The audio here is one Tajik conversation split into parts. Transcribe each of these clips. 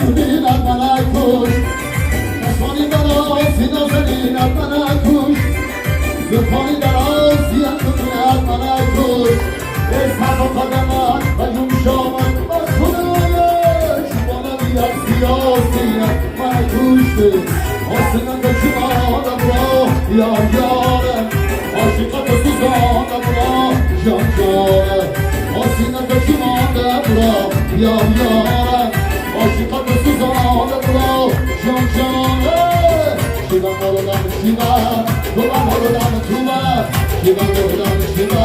дурбинат мана куш, чашмони дарози нозанинат мана куш, зулфони дарози андуминат мана куш. Эй сарва қадамат ва ҷумшомат ба худоя, чубонади аз сиёсинат мана куште. Осинанда чумонам ро ёр ёра, ошиқата сӯзонам ро ҷон ҷора. Осинанда чумонам ро ёр ёра, ошиқата сӯзонам ро ҷон ҷора. Шива мурдам шива, тума мурдам тума. Шива мурдам шива,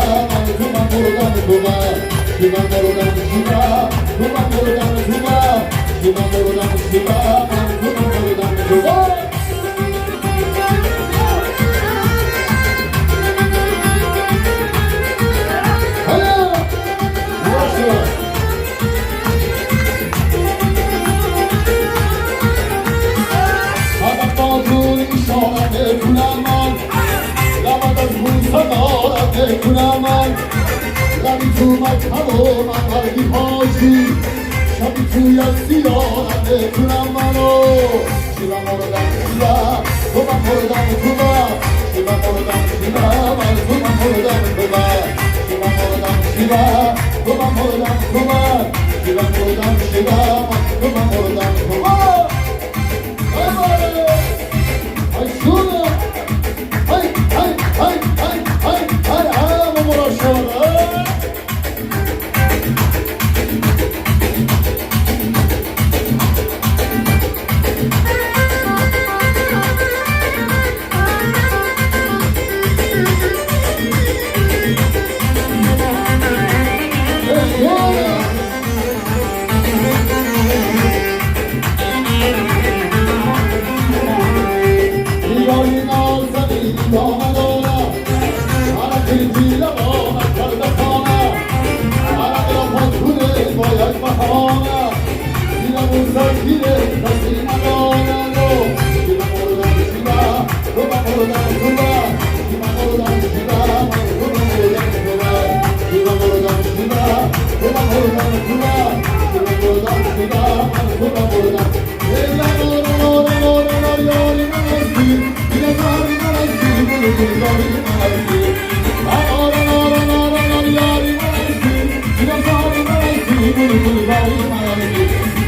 тума мурдам тума. Шива мурдам шива, тума мурдам тума. Шива мурдам шива, тума мурдам тума. Ҳая! Шива! Ҳама бозур ишора мекунам ман, лабат аз бӯса дорам мекунам ман. Лаби ту мактабу ман барги ҳоҷӣ, шаби туят зиёрат мекунам ману. Шива мурдам шива, тума мурдам тума. Шива мурдам шива, ман тума мурдам тума. Шива мурдам шива, тума мурдам тума. Шива мурдам шива, ман тума мурдам тума. Ай шуна! Ай, ай, ай, ай, ай, ай, ай, мурашона! Ёри нозанин домадона, араки дилабона карда хона, арақро пок куне бо як баҳона, диламу саргире каси надонаду. Шива мурдам шива, тума мурдам тума. Шива мурдам шива, ман тума мурдам тума. Шива мурдам шива, тума мурдам тума. Шива мурдам шива, ман тума мурдам. Ёри манасти, дилазори манасти, гулгулзори манасти. Ёри манасти, дилазори манасти, гулгулзори манасти.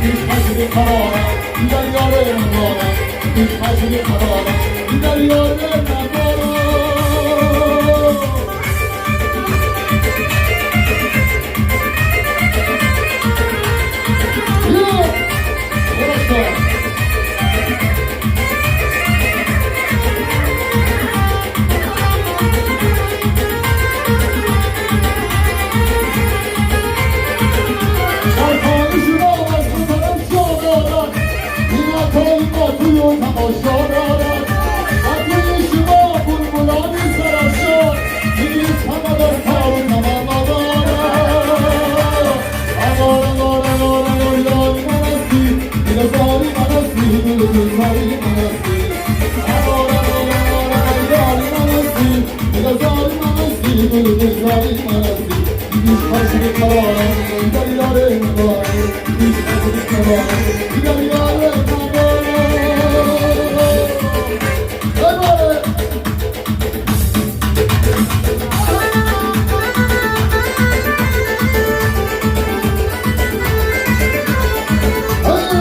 Ишқаш беқарорам, дигар ёре надорам. Ишқаш беқарорам, дигар ёре надорам. Хорошо. Чархони шумо аз мусалам ҷо дорад, ниятҳои мо тую тамошо дорад. Бадвии шумо булбулони сарафшор, низ ҳама дар кору таманно дорад. Анор, анор, анор, анор, ёри манасти, дилазори манасти, гулгулзори манасти. Анор, анор, анор, анор, ёри манасти, дилазори манасти, гулгулзори манасти. Ишқаш беқарорам, дигар ёре надорам. Ишқаш беқарорам, дигар ёре надорам. Ай боре! Ай!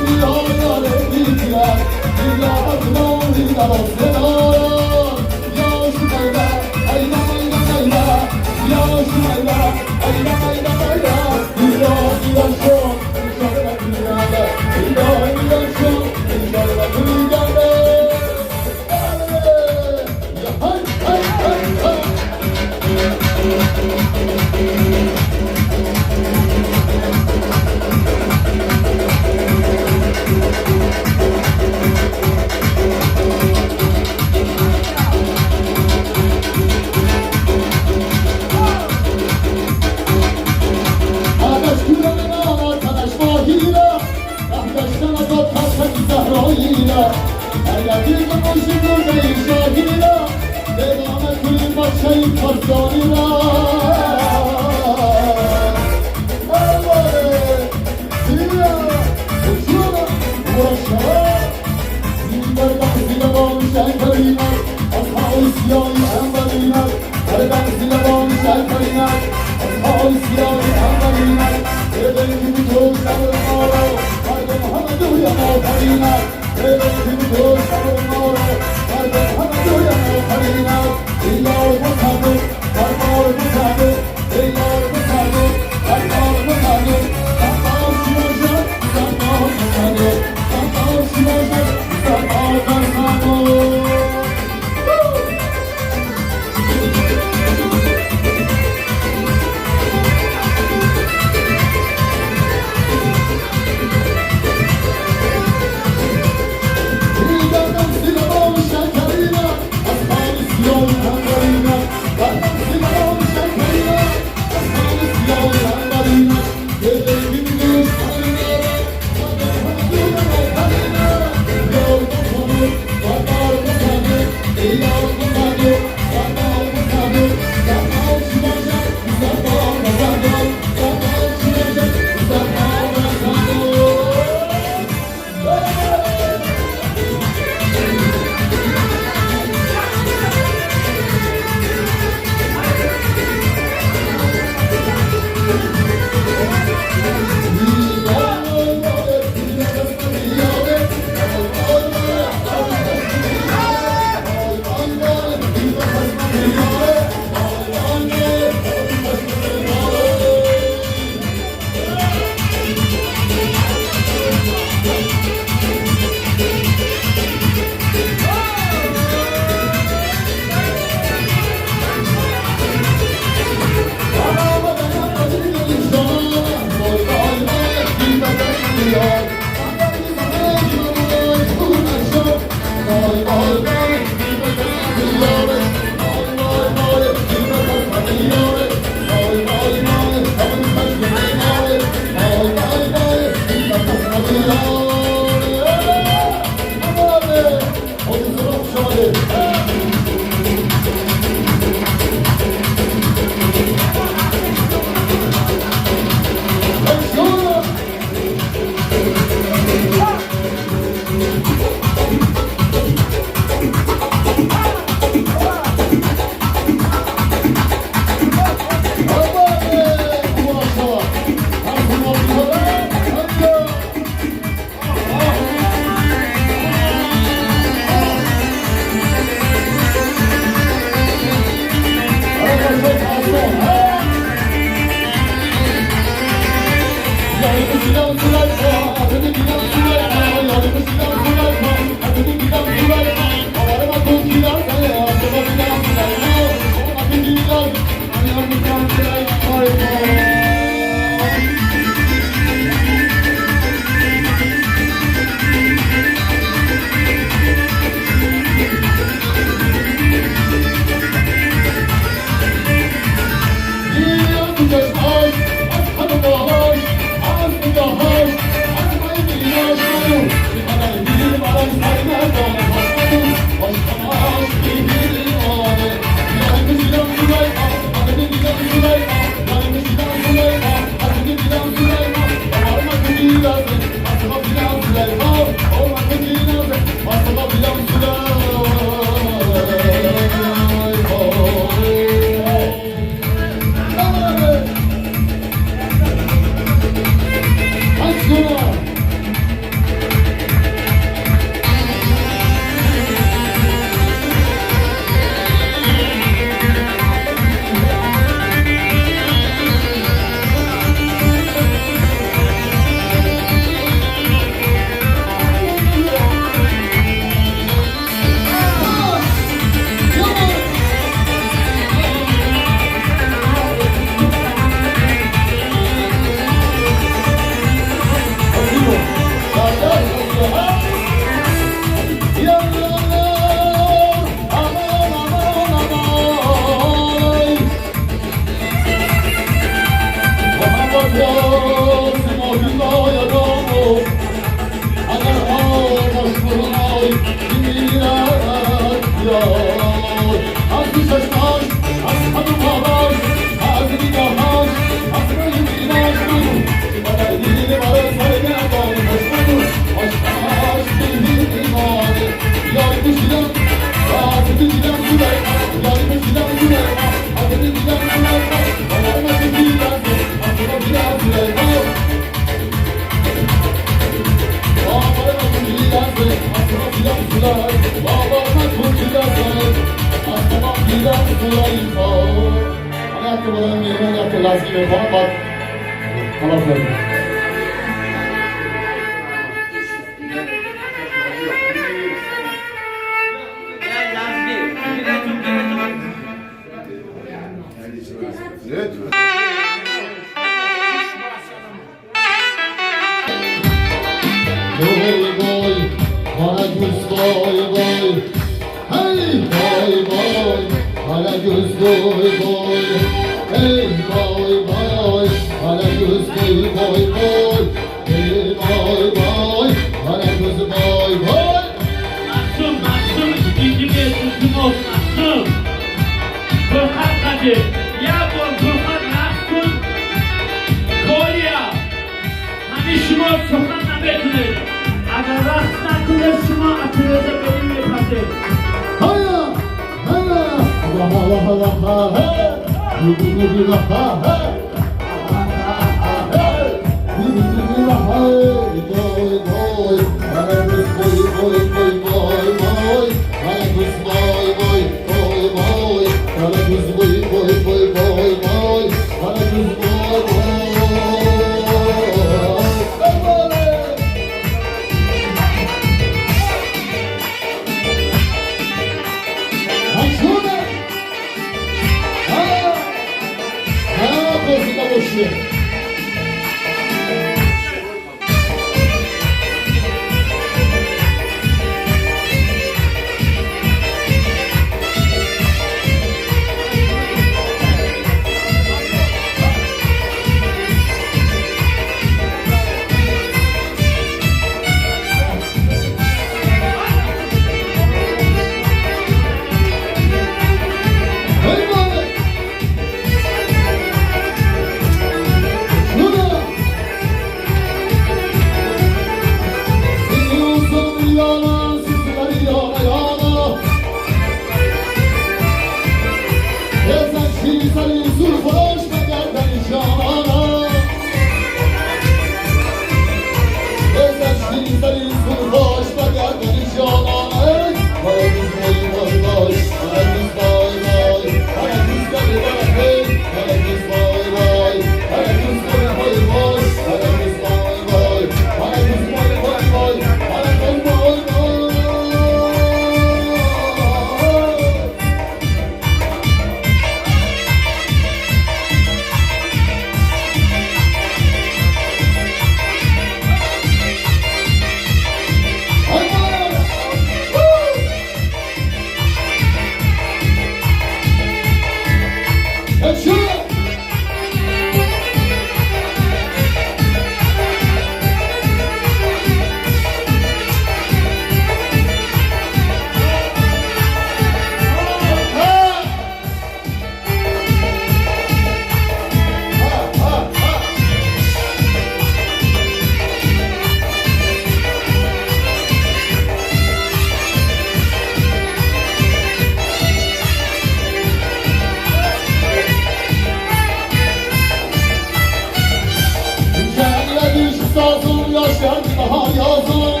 Bahar yazın.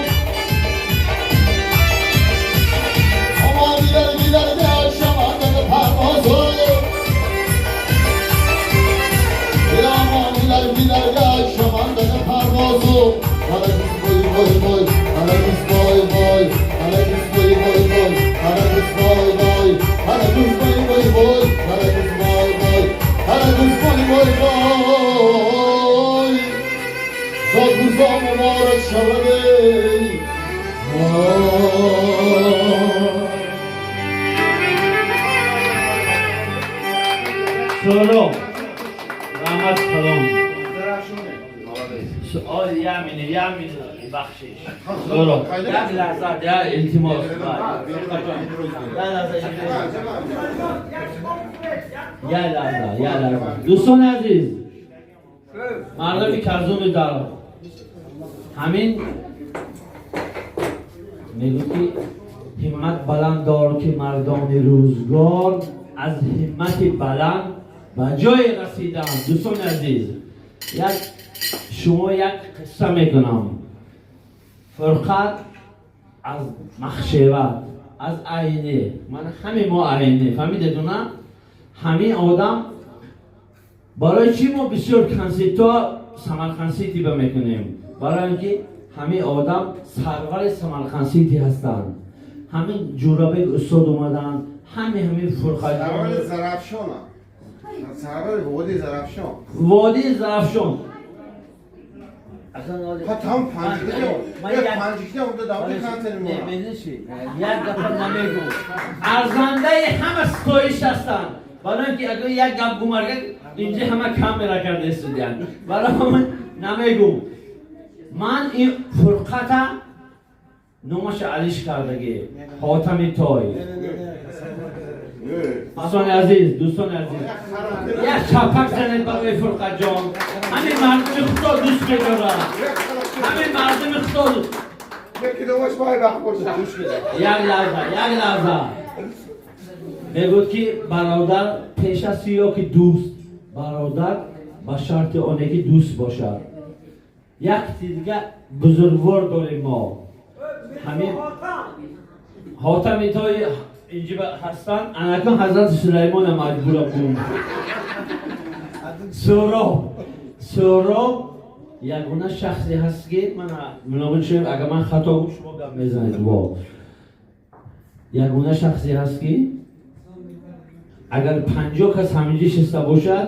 Aman ileri ileri de şamanın parmazı. Aman ileri ileri de şamanın parmazı. Karagöz boy boy boy, Karagöz boy boy, Karagöz boy boy boy, Karagöz boy boy, Karagöz boy boy boy, Karagöz boy boy, Karagöz boy boy boy. Zaguzam mübarek şevveli. So'roq. Rahmat kalom. Suol yamini yamini бахшиш. So'roq. Як лаҳза я илтимос. Як лаҳза. Як лаҳза, як лаҳза. Дӯстони азиз, мардуми Карзуни дар ҳамин мегӯ ки ҳиммат баланд дор ки мардони рӯзгор аз ҳиммати баланд ба ҷое расиданд. Дӯстони азиз, як шумо як қисса мекунам. Фурқат аз Махшеват, аз Айне, ман ҳаме мо Айне, фаҳмидету на? Ҳамин одам барои чӣ мо бисёр консертҳо Самарқанд Сити ба мекунем? Барои ин ки ҳамин одам сарвари Самарқанд Сити ҳастанд. Ҳамин Ҷӯрабек устод омаданд, ҳамин Фурқат Сарвари Зарафшона. Сарвари водии Зарафшон. Водии Зарафшон. Ха там панҷикта. Панҷикта онда давди консерт мо. Як гапа намегӯ. Арзандаи ҳама ситоиш ҳастанд. Барои ин ки агар як гап гумарга инҷа ҳама камера карда истодиянд. Барои ҳамин намегӯм. Ман ин Фурқата номаша алиш кардагӣ. Ҳотами Той. Дӯстони азиз, дӯстони азиз, як чапак занед барои Фурқатҷон. Ҳамин мардуми Худо дӯст медорад. Ҳамин мардуми Худо дӯст. Яки думаш вай вақт боша. Як лаҳза, як лаҳза. Мегӯяд ки бародар пеш аст ё ки дӯст? Бародар ба шарти оне ки дӯст бошад. Як дига бузургвор дорем мо. Ҳамин Ҳотами Той инҷа ҳастанд. Анакун Ҳазрати Сулаймона маҷбура гум. Суҳроб, Суҳроб ягона шахсе ҳаст ки ман муноқил шудем, агар ман хато гум шумо гап мезанед. Во ягона шахсе ҳаст ки агар 50 кас ҳаминҷа шиста бошад,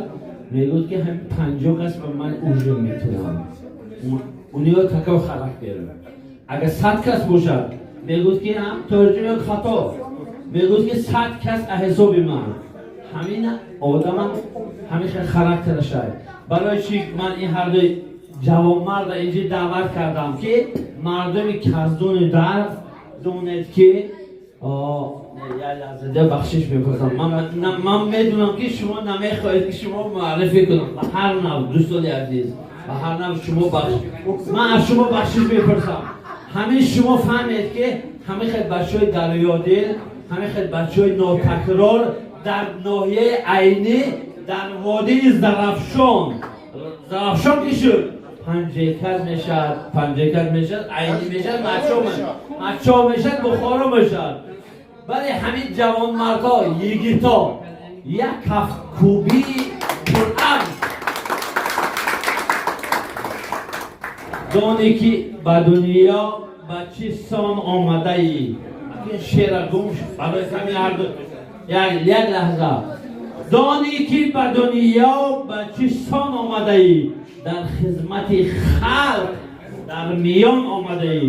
мегӯяд ки ҳамин 50 кас ба ман ужин метунам. Униё такав характер. Агар 100 кас бошад, мегӯяд ки ҳам тарҷума хато, мегӯяд ки 100 кас ҳисоби ман. Ҳамин одамам ҳамин хел характерашай. Барои чӣ ман ин ҳардуи ҷавонмарда инҷа даъват кардам ки мардуми Каздуни дар донед ки як лаҳза бахшиш мепурсам. Ман медунам ки шумо намехоҳед ки шумо муаррифӣ кунам. Ба ҳар нав, дӯстони азиз, ба ҳар нав шумо бахш, ман аз шумо бахшиш мепурсам. Ҳамин шумо фаҳмед ки ҳамин хел бачаҳои дарёдил, ҳамин хел бачаҳои нотакрор дар ноҳияи Айнӣ, дар водии Зарафшон. Зарафшон ки шуд, Панҷекар мешавад, Панҷекар мешавад, Айнӣ мешавад, Мачо мешавад, Бухоро мешавад. Вале ҳамин ҷавонмардҳо, йигитҳо як кафкӯбии пурам доне ки ба дунё ба чӣ сон омадаӣ. Ин шеъра гум барои ҳамин ҳарду як лаҳза. Доне ки ба дунё ба чӣ сон омадаӣ, дар хизмати халқ дар миён омадаӣ.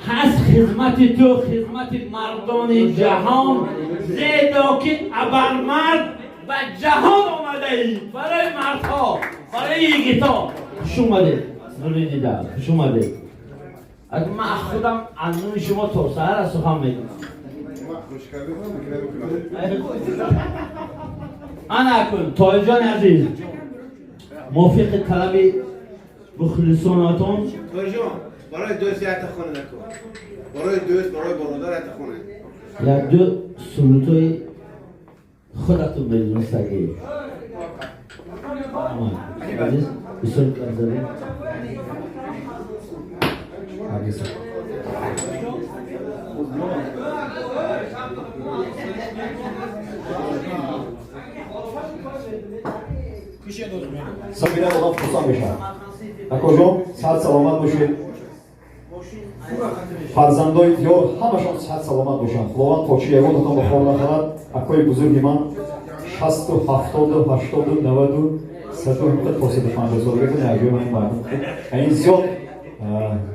Ҳаст хизмати ту хизмати мардони ҷаҳон, зеро ки абармард ба ҷаҳон омадаӣ. Барои мардҳо, барои йигитҳо. Хуш омадед, нури дида, хуш омадед. Агар ман аз худам аз нури шумо то саҳар аз сухан мегӯям. Ана кун, Тоҳирҷони азиз, мувофиқи талаби мухлисонатон. Тоҳирҷон, барои дӯст як та хона накун. Барои дӯст, барои бародар як та хона. Як ду сурудҳои худатон медонистагӣ. Азиз, бисёр гап задем. оркестр. Сабина одам хурсанд мешавад. Акоҷон, саҳат саломат бошед. Фарзандои диёр ҳамашон саҳат саломат бошанд. Худованд почи ягонатон ба хор нахарад. Акои бузурги ман 60, 70, 80, 90, 100 то 150 сола гирифтан якҷоя ман ин мардум. Ин зиёд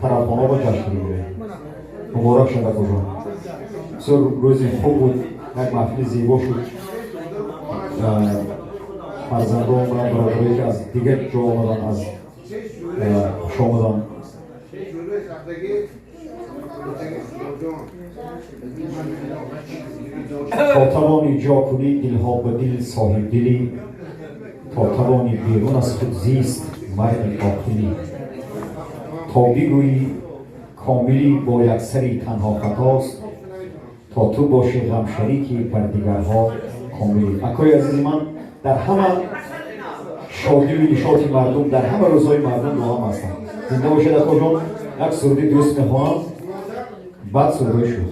тарафхона ба ҷашн мегирем. Муборак шад, акоҷон. Бисёр рӯзи хуб буд, як маҳфили зебо шуд. Фарзандон ва бародарое ки аз дигар ҷо омаданд, аз хуш омаданд. То тавонӣ ҷо кунӣ дилҳо ба дил соҳибдилӣ, то тавонӣ берун аз худ зист марди оқилӣ, то бигӯӣ комилӣ бо яксари танҳо хатост, то ту бошӣ ғамшарикӣ бар дигарҳо комилӣ. Акои азизи ман, дар ҳама шодию нишоти мардум, дар ҳама рӯзҳои мардум бо ҳам ҳастанд. Зинда бошед, акоҷон. Як суруди дӯст мехоҳам, баъд сурудҳои шуд.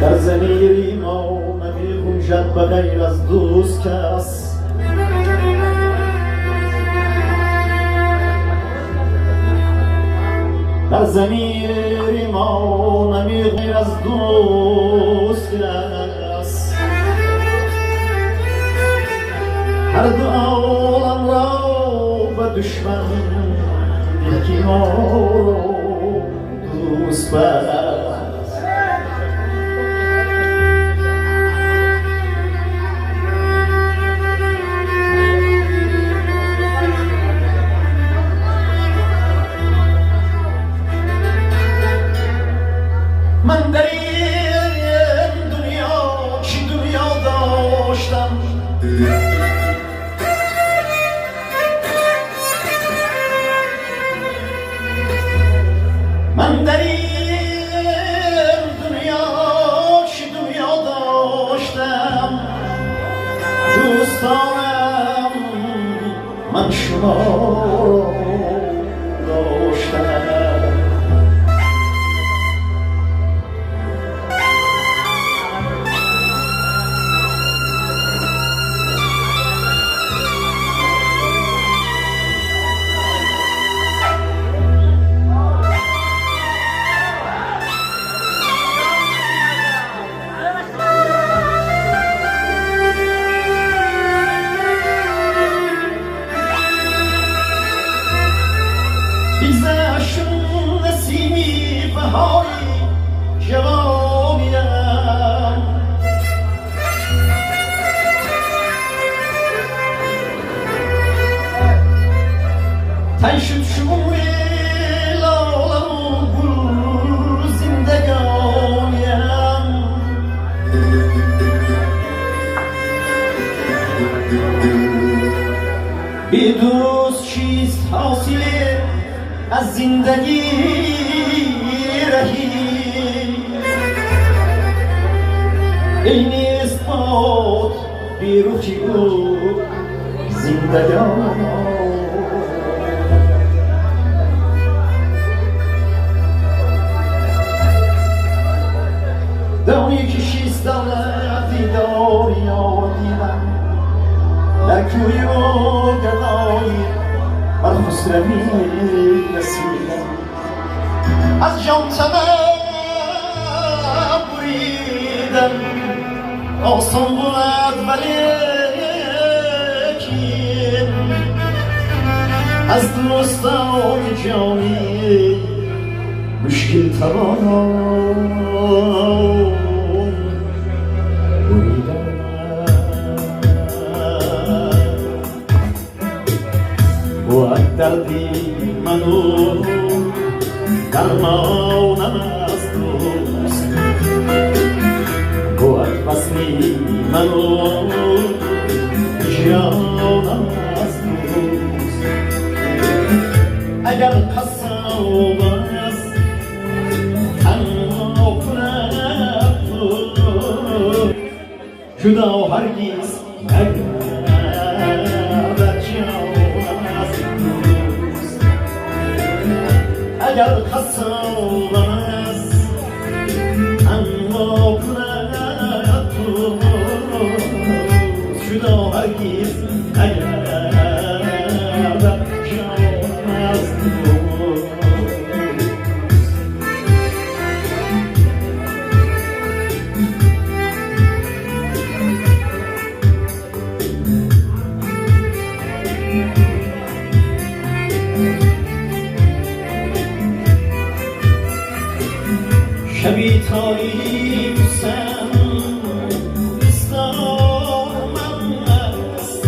در ضمیر ما نمی‌گنجد به غیر از دوست کس، در ضمیر ما نمی‌غیر از دوست کس، هر دو عالم را به دشمن یکی ما را دوست بس. من در این دنیا چی دنیا داشتم، من در این دنیا چی دنیا داشتم، دوستانم من شما را داشتم. بی دوست چیست حاصل از زندگی رهی، ای نیست باد بی رخی او زندگانی. دانی Некӯӣ гадоӣ бар хусравӣ расидам. Аз ҷон тана буридам осон буд, валекин аз дӯстони ҷонӣ мушкил тавонам буридан. Буд дарди ману дармонам аз дӯст, буд васли ману ҳиҷронам аз дӯст. Агар қассоб аз танҳо кунад ҷудо, ҳаргиз нагардад ҷонам аз дӯст. Агар қассоб аз танҳо кунад ҷудо, ҳаргиз нагардад ҷонам аз дӯст. Шаби торик сам дӯстонам аст,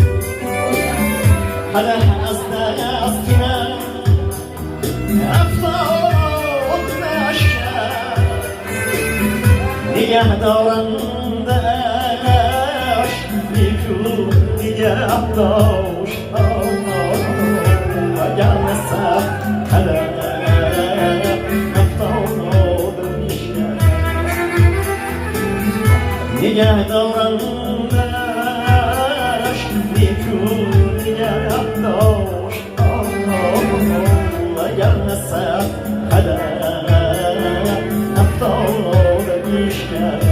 қадаҳ аз дасти ман афтод нашкаст. Нигаҳ дорандааш нику нигаҳ дошт, вагарна сад қадаҳ афтод мешкаст. Нигаҳ дорандааш нику нигаҳ дошт, вагарна сад қадаҳ афтод мешкаст.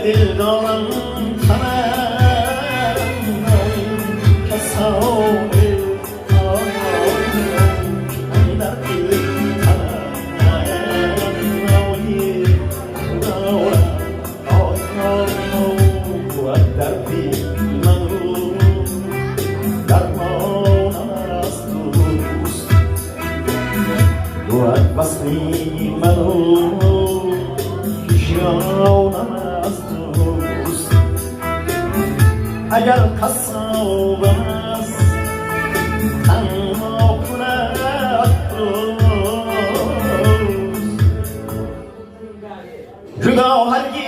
Дил дорам таманнои касоне, андар дил таманнои дорам. Дарди ману дармонам аст дӯст, буд васли ману ҳиҷронам аз дӯст. Агар қассоб аз танҳо кунад дӯст ҷудо, ҳаргиз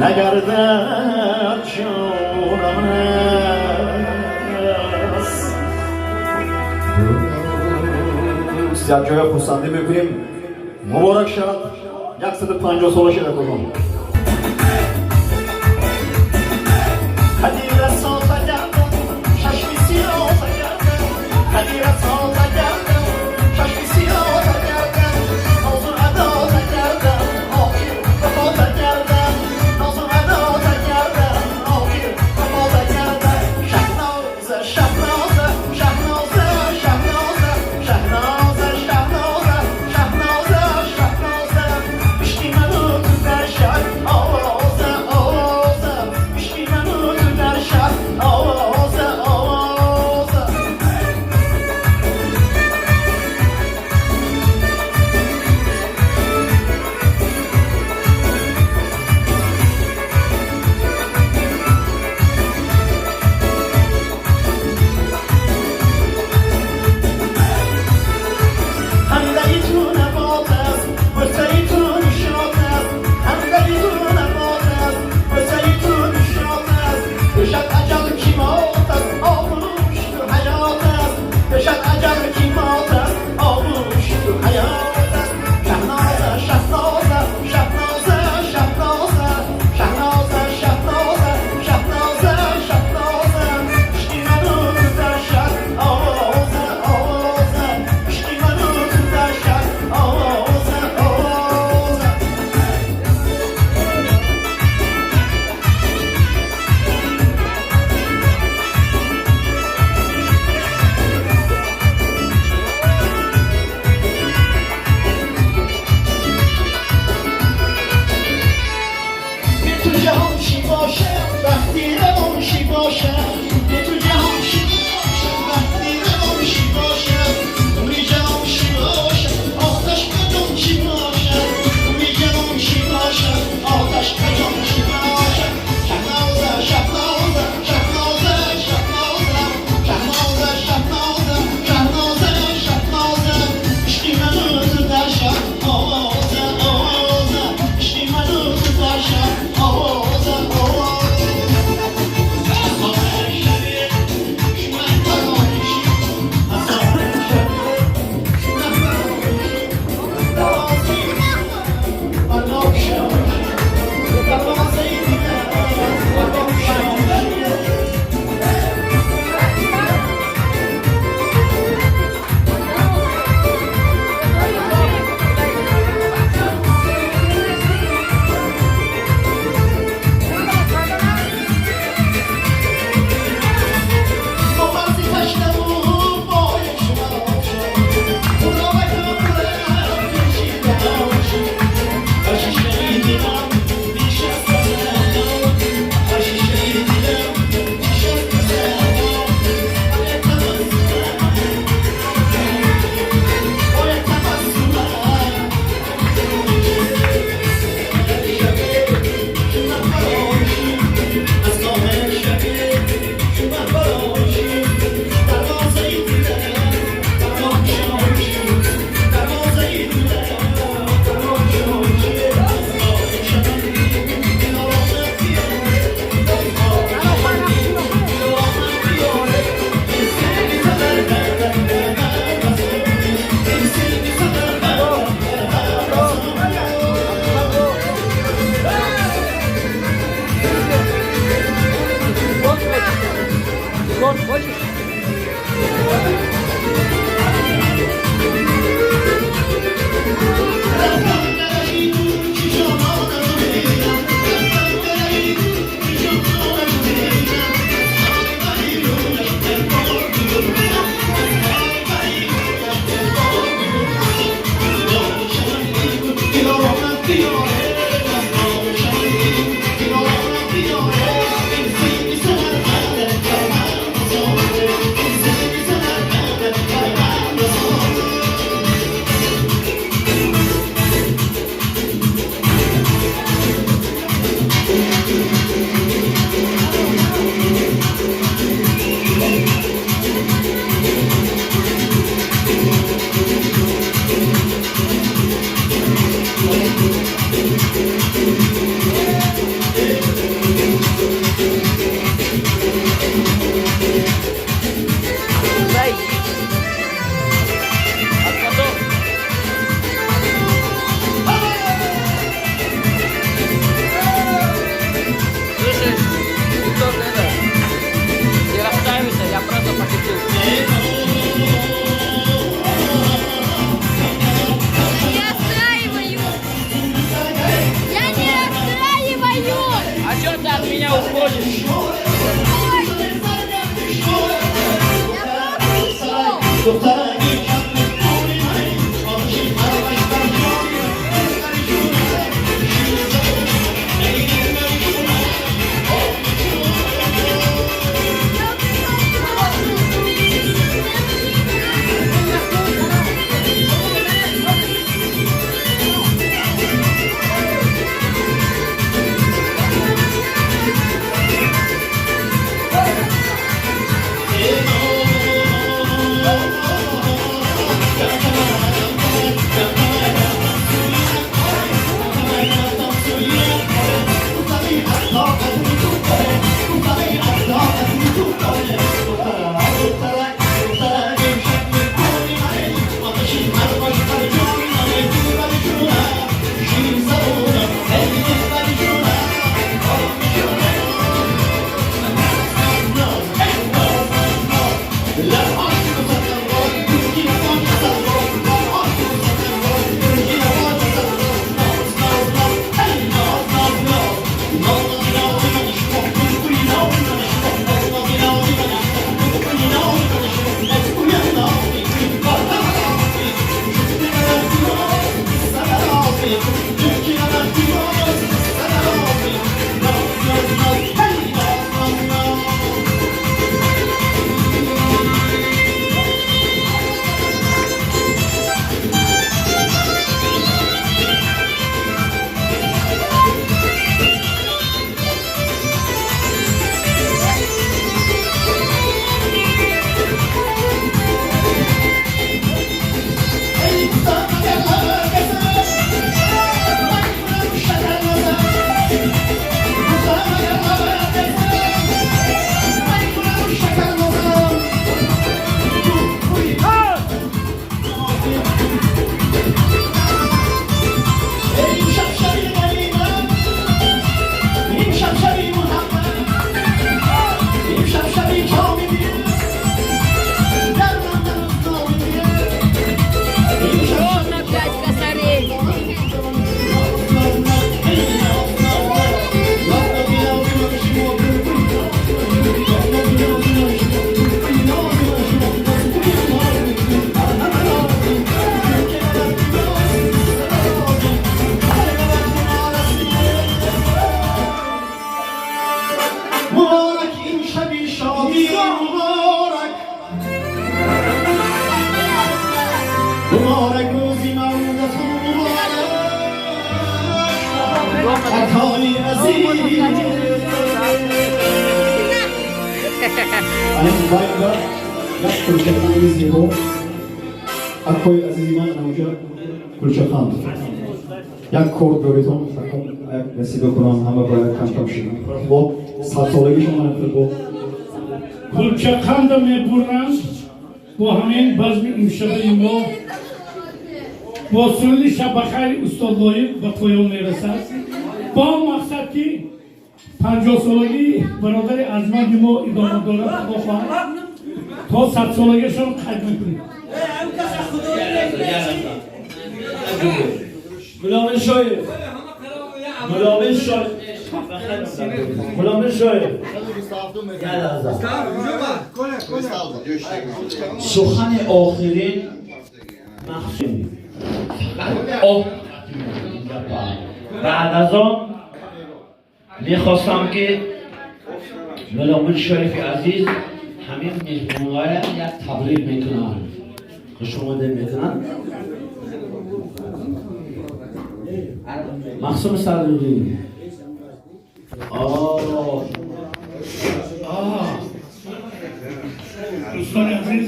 нагардад ҷонам аз дӯст. Як ҷоя хурсандӣ мекунем. Муборак шавад, 150 сола шуда кунам. Қади расота гардам, чашми сиёҳта гардам, қади расота гардам, чашми сиёҳта гардам, нозу адота гардам, охир вафота гардам. Акои азизи ман анавҷа Кулчахан як кор доритон як насиба кунам ҳама бояд камкам шинам бо садсолагишон ман бо Кулчаханда мебуранд бо ҳамин базми имшабаи мо бо суруди шаббахайри устод Лоиқ ба поён мерасад бо он мақсад ки 50-солагии бародари арҷманди мо идома дорад. Худо хоҳад то 100-солагиашон қайд мекунем. Муломин Шоев, Муломин Шоев, Муломин Шоев, сухани охирин махсус. Баъд аз он мехостам ки Муломин Шоеви азиз ҳамин меҳмонҳоя як табрик мекунанд, хушомадед мекунанд. Махсум Сардудин. Дӯстони азиз,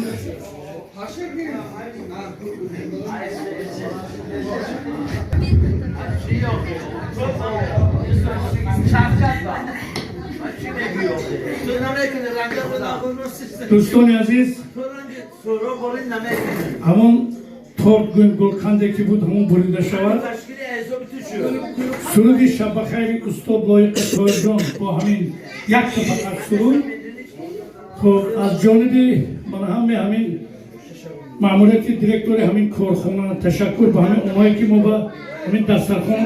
дӯстони азиз, ҳамон торт гулқанде ки буд ҳамон бурида шавад. Суруди шаббахайри устод Лоиқи Тоирҷон бо ҳамин якта фақат суруд. Хуб, аз ҷониби ман ҳаме ҳамин маъмурияти директори ҳамин корхона ташаккур ба ҳамин онҳое ки мо ба ҳамин дастархон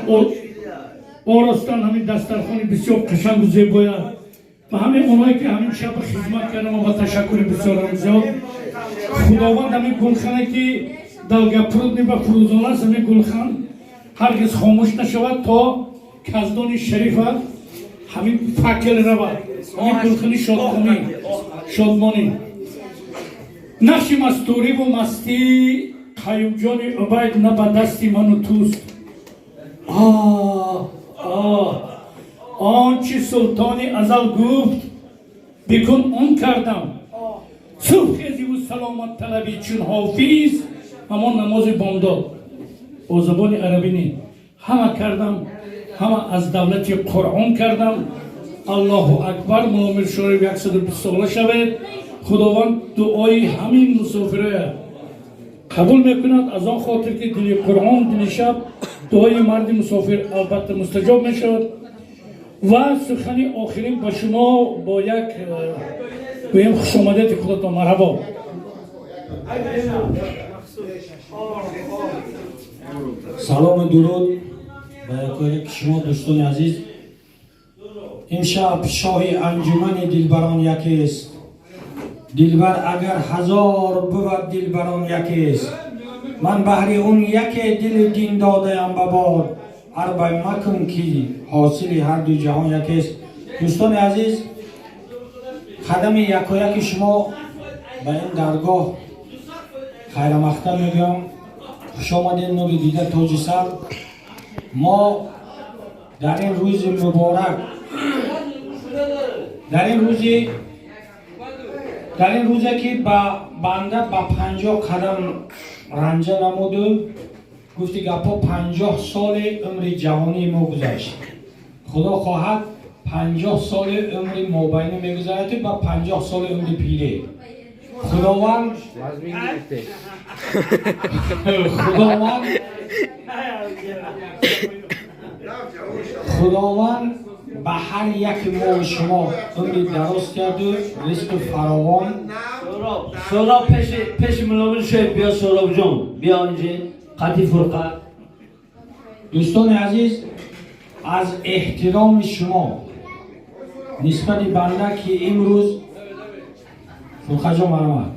оростан, ҳамин дастархони бисёр қашангу зебоя, ба ҳамин онҳое ки ҳамин шаба хизмат кардам ва ташаккури бисёрам зиёд. Худованд ҳамин гулхане ки Долгопрудный ва фурӯзон аст, ҳамин гулхан ҳаргиз хомӯш нашавад, то каздони шарифа ҳамин факел равад, ҳамин гулхани шодмонӣ, шодмонӣ. Нақши мастуриву мастӣ Қаюмҷони Убайд на ба дасти ману туст. Он чи султони азал гуфт, бикун, он кардам. Субҳ хезиву саломат талабӣ чун Ҳофиз, ҳамон намози бомдод бо забони арабӣ не, ҳама кардам, ҳама аз давлати Қуръон кардам. Аллоҳу акбар! Муомир Шоиб, 120 сола шавед. Худованд дуои ҳамин мусофироя қабул мекунад, аз он хотир ки дили Қуръон, дили шаб, дуои марди мусофир албатта мустаҷоб мешавад. Ва сухани охирин ба шумо бо як гӯем хушомадияти худатон, марҳабо. Салому дуруд ба якояки шумо, дӯстони азиз. Имшаб шоҳи анҷумани дилбарон якест. Дилбар агар ҳазор бувад, дилбарон якест. Ман баҳри он яке дилу дин додаям ба бод. Арбай макун, ки ҳосили ҳарду ҷаҳон якест. Дӯстони азиз, қадами якояки шумо ба ин даргоҳ хайрамахтам мегӯям. Хушомадед, нури дида, тоҷи сар. Мо дар ин рӯзи муборак, дар ин рӯзе ки ба банда ба 50 қадам ранҷа намуду гуфти гапҳо, 50 соли умри ҷавонии мо гузашт. Худо хоҳад, 50 соли умри мобайнӣ мегузарад ба 50 соли умри пирӣ. Худованд ба ҳар яки мо шумо умри дароз карду ризқи фаровон. Сӯроб, пеши муломир шоиб биё. Сӯробҷон, биё инҷи қати фурқа. Дӯстони азиз, аз эҳтироми шумо нисбати банда, ки имрӯз фурқаҷон баромад.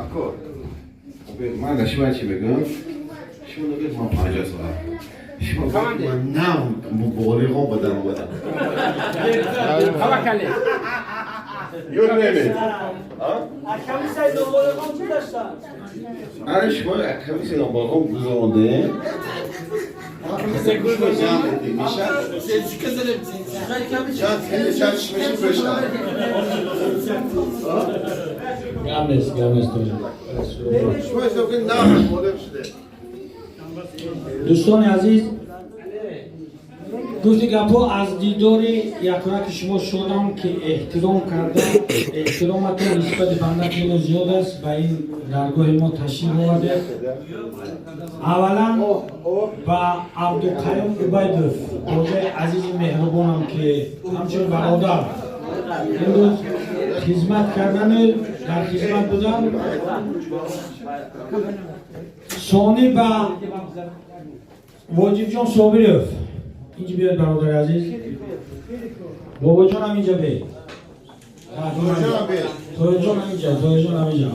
Ако, ман да шумо чӣ мегӯям? Шумо нагӯед, ман 50 сола. Шумо, ман нав муболиғон ба дар омадам. Таваккале. You name it. آره، شما کمی سه نابالغان گذرانده. شما جمع میشه. چند میشه پشتم. Гап нест, гап нест. شما حساب کنید نه بالغ شده. Дӯстони азиз, гуфти гапҳо, аз дидори якояки шумо шудам, ки эҳтиром карда, эҳтироматон нисбати банда хело зиёд аст, ба ин даргоҳи мо ташриф овардед. Аввалан ба Абдуқаюм Убайдов, бобои азизи меҳрубонам, ки ҳамчун бародар имрӯз хизмат кардану дар хизмат будан. Сони ба Воҷибҷон Собиров, инҷа биёд, бародари азиз. Бобоҷонам, инҷа бе. Тоҷонам инҷа, тоҷонам инҷа.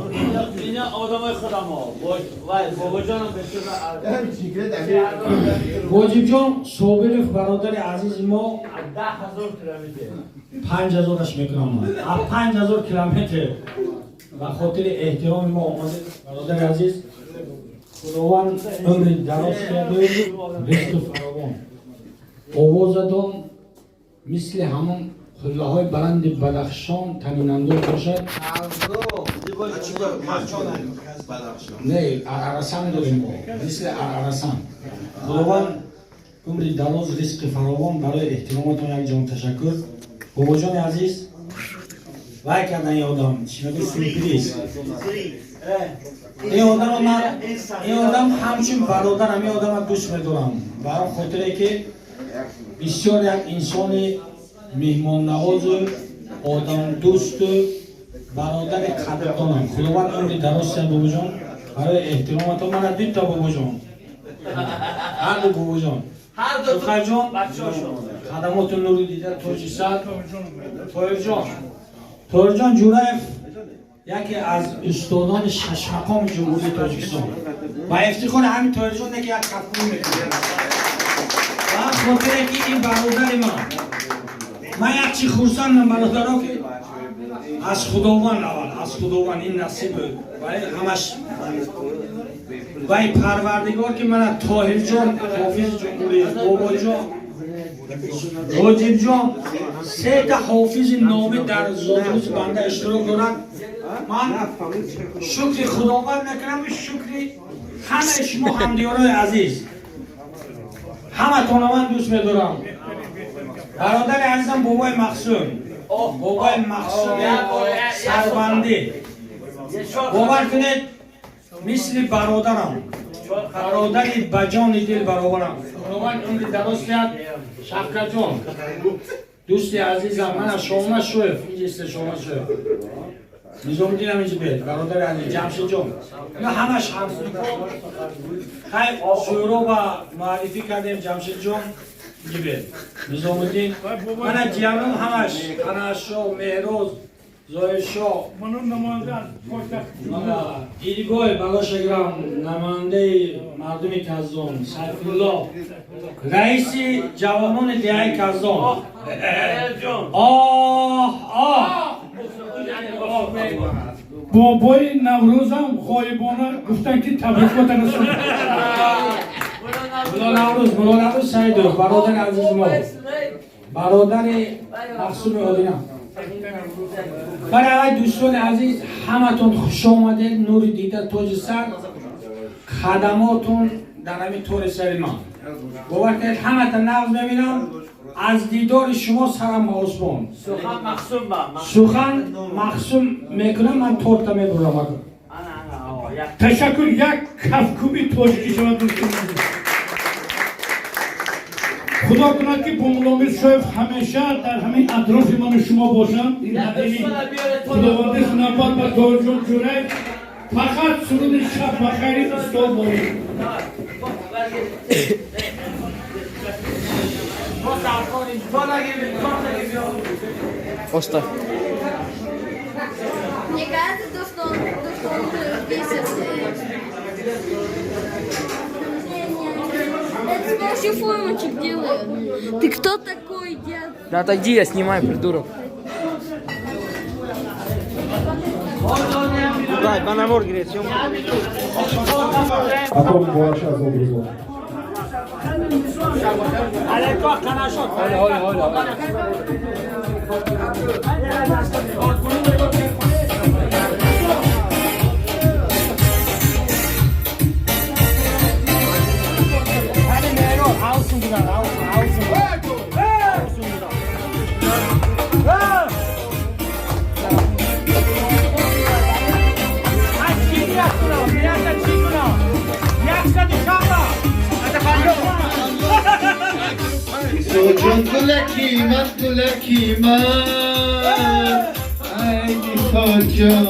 اینا آدمای خودم ها وای بابا جانم به Воҷибҷон Собиров, бародари азизи мо. 10,000 километр. 5 ҳазораш мекунам ман. Аз 5 ҳазор километр ба хотири эҳтироми мо омадед, бародари азиз. Худованд умри дароз карду ризқу фаровон. Овозатон мисли ҳамон қуллаҳои баланди Бадахшон танинандоз бошад. Не, арарасан дорем мо, мисли арарасан. Худованд умри дароз, ризқи фаровон. Барои эҳтироматон як ҷон ташаккур. Бобоҷони азиз, вай кардан ин одам чӣ мегӯ, сюрприз. Ин одама ман, ин одам ҳамчун бародарам, ин одама дӯст медорам, ба он хотире ки бисёр як инсони меҳмоннавозу одамдӯсту бародари қадрдонам. Худованд умри дароз диҳад, бобоҷон. Барои эҳтироматон мана дута бобоҷон. Ҳар ду бобоҷон. Шавкатҷон, хадамоти нури дида тоҷи сар. Тоҳирҷон. Тоҳирҷон Ҷураев яке аз устодони шашмақоми Ҷумҳурии Тоҷикистон. Ба ифтихори ҳамин Тоҳирҷон ки як кафкӯбӣ мекунем. Ба хотире ки ин бародари ман. Ман як чи хурсандам, бародаро, ки аз Худованд, аввал аз Худованд ин насиб буд. Вале ҳамаш вай Парвардигор, ки мана Тоҳирҷон ҳофизи ҷумҳурӣ, бобоҷон, Роҷибҷон, сета ҳофизи номӣ дар зодрӯзи банда иштирок дорад. Ман шукри Худованд мекунам, шукри ҳамаи шумо, ҳамдиёрои азиз. Ҳаматонро ман дӯст медорам. Бародари азизам, бобои Мақсум, бобои Мақсуми Сарбандӣ, бовар кунед, мисли бародарам, бародари ба ҷони дил баробарам. Худованд умри дароз диҳад. Шавкатҷон, дӯсти азизам, мана Шона Шоев инҷаст, Шона Шоев, Низомиддинам инҷа бед, бародари азиз Ҷамшидҷон, ина ҳамаш ҳамсинфо. Хайр, Шӯроба муаррифӣ кардем. Ҷамшидҷон инҷа бед, Низомиддин, мана ҷиянон ҳамаш, Қанашо, Меҳроз, Зоҳиршоҳ, Дидгоҳи Балошаграм, намояндаи мардуми Казон, Сайфулло, раиси ҷавонони деҳаи Казон. Оҳ, оҳ! Бобои Наврӯзам ғоибона гуфтанд, ки табрикота расонад. Мулло Наврӯз, Мулло Наврӯз Саидов, бародари азизи мо, бародари Мақсуми Одина. Барои дӯстони азиз, ҳаматон хуш омадед, нури дида, тоҷи сар, хадамотон дар ҳамин тори сари ман. Бовар кунед, ҳамата нағз мебинам, аз дидори шумо сарам ба осмон. Сухан мақсум мекунам, ман торта мебурам. Ташаккур, як кафкӯби тоҷикӣ шавад, дӯстони азиз. Худо кунад, ки Бумуломир Шоев ҳамеша дар ҳамин атрофи ману шумо бошанд. Ин ҳадини Худовандист. Навбат ба Тоҳирҷон Ҷураев, фақат суруди «Шаб ба хайри» устод лоиқ. Оста. Мне кажется, то, что он бесит. Это с помощью формочек делают. Ты кто такой, дед? Да отойди, я снимаю, придурок. Дай, банамор гирет, съемку. Потом муборак аз обрӯзо. Алейко қанашот. Холя, холя, холя. Ҳани Меҳрон, ҳавсун будан, ҳавсун, ҳавсун. Ҳавсун будан. Аз чӣ ният кунам? Нията чӣ кунам? 100 шаба. Ниссоҷон, гулаки ман, гулаки ман, ай Нисоҷон,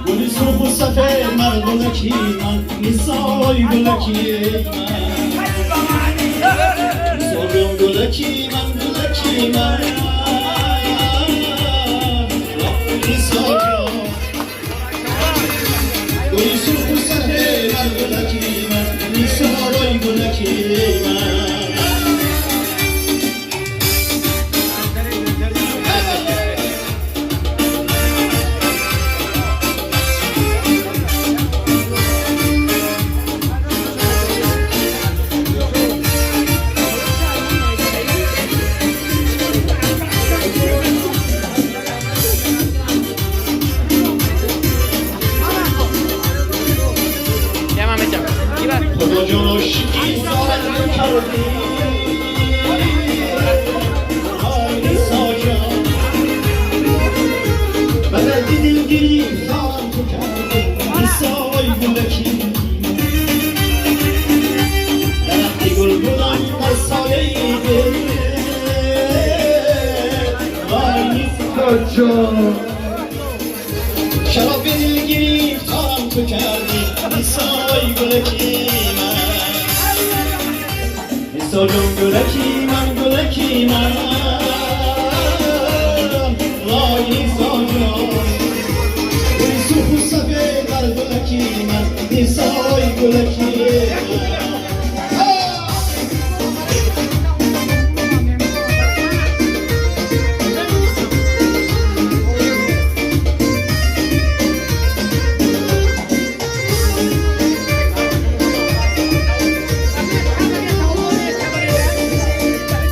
гули сурху сафед, мардунаки ман, Нисои гулаки ман, Нисоҷон, гулаки ман, гулаки ман, Нисоҷон, гули сурху сафед, мардунаки ман, Нисои гулаки ман. Я метям. Ива. Худо ҷон, ошиқи сорам кардӣ, ай Нисоҷон, ба дарди дил гирифторам ту кардӣ, Нисои гулаки. Дарахти гул будам дар сояи дил, вай Нисоҷон, шароби дил гирифторам ту кардӣ, Нисои гулаки ман. Ниса ҷон, гулаки ман, гулаки ман, вой, Ниса ҷон, гули сурху сафед бар гулаки ман, Нисои гулаки.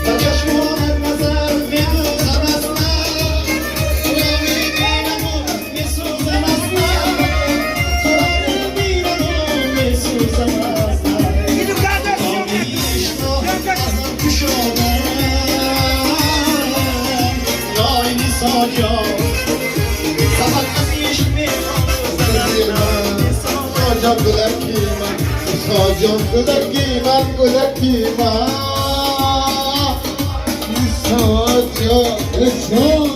Ба чашмонат назар медӯзам аз ман, туро мебинаму месӯзам аз ман, туро мебинаму месӯзам аз ман. Ишқро азам кушодам, вой, Нисо ҷон, сабақ аз ишқ меомӯзам. Ниса гулаки ман, Ниса ҷон, гулаки ман, гулаки ман, Ниса ҷон, ҷон.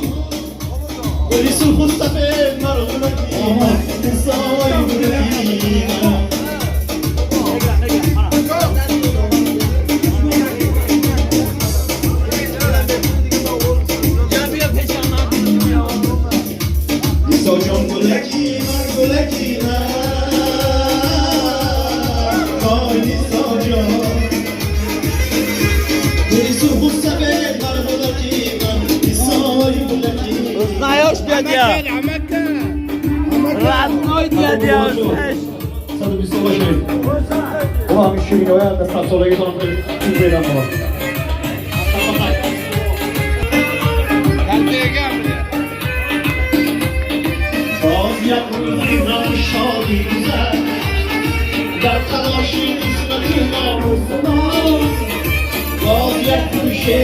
Гули сурху сафед мар гулаки ман, Нисои гулаки ман. Ниса ҷон, гулаки ман, гулаки ман, вой, Ниса ҷон, гули сурху сафед мар гулаки ман, Нисои гулаки. Узнаешь, дядя? Родной дядя, знаешь? 120 бошед. Бо ҳамин ширинҳоя дар садсолагитон хеле хуб берам мо. Боз як рӯзи ғаму шодӣ гузашт дар талоши қисмати норӯзамон, боз як гӯше.